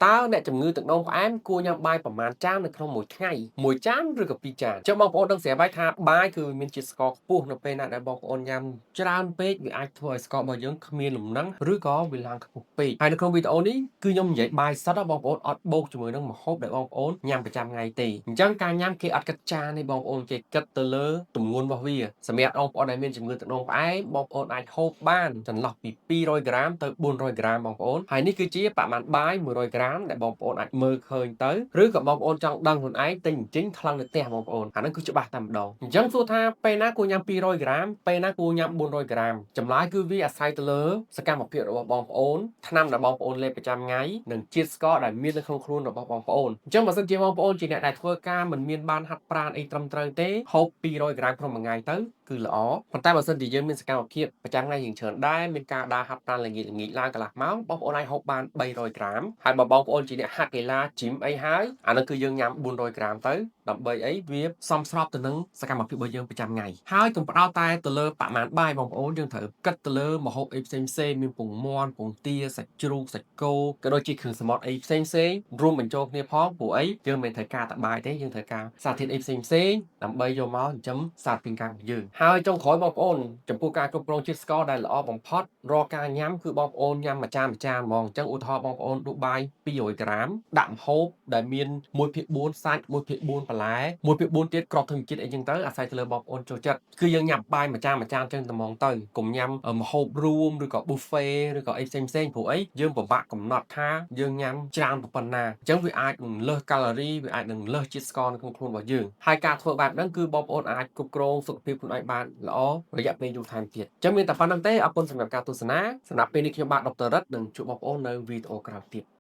តើអ្នកជំងឺទឹកនោមផ្អែមគួរញ៉ាំបាយប្រមាណចាននៅក្នុងមួយថ្ងៃមួយចានឬក៏ពីរចានចឹងបងប្អូនដឹងស្រាប់ហើយថាបាយគឺមានជាតិស្ករខ្ពស់នៅពេលណាដែលបងប្អូនញ៉ាំច្រើនពេកវាអាចធ្វើឲ្យស្កររបស់យើងគ្មានលំនឹងឬក៏វាឡើងខ្ពស់ពេកហើយនៅក្នុងវីដេអូនេះគឺខ្ញុំនិយាយបាយសុទ្ធបងប្អូនអត់បូកជាមួយនឹងម្ហូបដែលបងប្អូនញ៉ាំប្រចាំថ្ងៃទេអញ្ចឹងការញ៉ាំគេអត់គិតចានទេបងប្អូនគេគិតទៅលើទម្ងន់របស់វាសម្រាប់បងប្អូនដែលមានជំងឺទឹកនោមផ្អែមបងប្អូនអាចហូបបានចន្លោះពី200ក្រាមទៅ400ក្រាមបងប្អូនហើយនេះគឺជាប្រមាណបាយ100ក្រាមដែលបងប្អូនអាចមើលឃើញទៅឬក៏បងប្អូនចង់ដឹងខ្លួនឯងទិញអញ្ចឹងថ្លឹងនៅផ្ទះបងប្អូនអាហ្នឹងគឺច្បាស់តែម្ដងអញ្ចឹងសួរថាពេលណាគួរញ៉ាំ200ក្រាមពេលណាគួរញ៉ាំ400ក្រាមចម្លើយគឺវាអាស្រ័យទៅលើសកម្មភាពរបស់បងប្អូនថ្នាំដែលបងប្អូនលេបប្រចាំថ្ងៃនិងជាតិស្ករដែលមាននៅក្នុងខ្លួនរបស់បងប្អូនអញ្ចឹងបើសិនជាបងប្អូនជាអ្នកដែលធ្វើការមិនមានបានហាត់ប្រាណអីត្រឹមត្រូវទេហូប200ក្រាមក្នុងមួយថ្ងៃទៅគឺល្អប៉ុន្តែបើសិនជាយើងមានសកម្មភាពប្រចាំថ្ងៃយើងច្រើនដែរមានការដើរហាត់ប្រាណល្ងាចល្ងាចឡើងកន្លះម៉ោងបងប្អូនអាចហូបបាន300ក្រាមហើយបើបងប្អូនជាអ្នកហាត់កីឡា gym អីហើយអានោះគឺយើងញ៉ាំ400ក្រាមទៅដើម្បីអីវាសមស្របទៅនឹងសកម្មភាពរបស់យើងប្រចាំថ្ងៃហើយកុំផ្ដោតតែទៅលើប្រមាណបាយបងប្អូនយើងត្រូវគិតទៅលើម្ហូបអីផ្សេងផ្សេងមានពងមាន់ពងទាសាច់ជ្រូកសាច់គោក៏ដូចជាគ្រឿងសមុទ្រអីផ្សេងផ្សេងរួមបញ្ចូលគ្នាផងព្រោះអីយើងមិនត្រូវការតែបាយទេយើងត្រូវការសារធាតុអីផ្សេងផ្សេងដើម្បីយកមកចិញ្ចឹមសារពាង្គកាយរបស់យើងហើយចុងក្រោយបងប្អូនចំពោះការគ្រប់គ្រងជាតិស្ករដែលល្អបំផុតរាល់ការញ៉ាំគឺបងប្អូនញ៉ាំមួយចានមួយចានហ្មងអញ្ចឹងឧទាហរណ៍បងប្អូនដួសបាយ200ក្រាមដាក់ម្ហូបដែលមាន1/4សាច់1/4បន្លែ1/4ទៀតគ្រាប់ធញ្ញជាតិអីចឹងទៅអាស្រ័យទៅលើបងប្អូនចូលចិត្តគឺយើងញ៉ាំបាយមួយចានមួយចានចឹងតែហ្មងទៅកុំញ៉ាំម្ហូបរួមឬក៏ buffet ឬក៏អីផ្សេងផ្សេងព្រោះអីយើងពិបាកកំណត់ថាយើងញ៉ាំច្រើនប៉ុណ្ណាអញ្ចឹងវាអាចនឹងលើសកាឡូរីវាអាចនឹងលើសជាតិស្ករនៅក្នុងខ្លួនរបស់យើងហើយការធ្វើបែបហ្នឹងគឺបងប្អូនអាចគ្រប់គ្រងសុខភាពខ្លួនឯងបានល្អរយៈពេលយូរថែមទៀតអញ្ចឹងមានតែប៉ុណ្ណឹងទេអរគុណសម្រាប់ការទស្សនាសម្រាប់ពេលនេះខ្ញុំបាទដុកទ័ររិទ្ធនឹងជួបបងប្អូននៅវីដេអូក្រោយទៀត។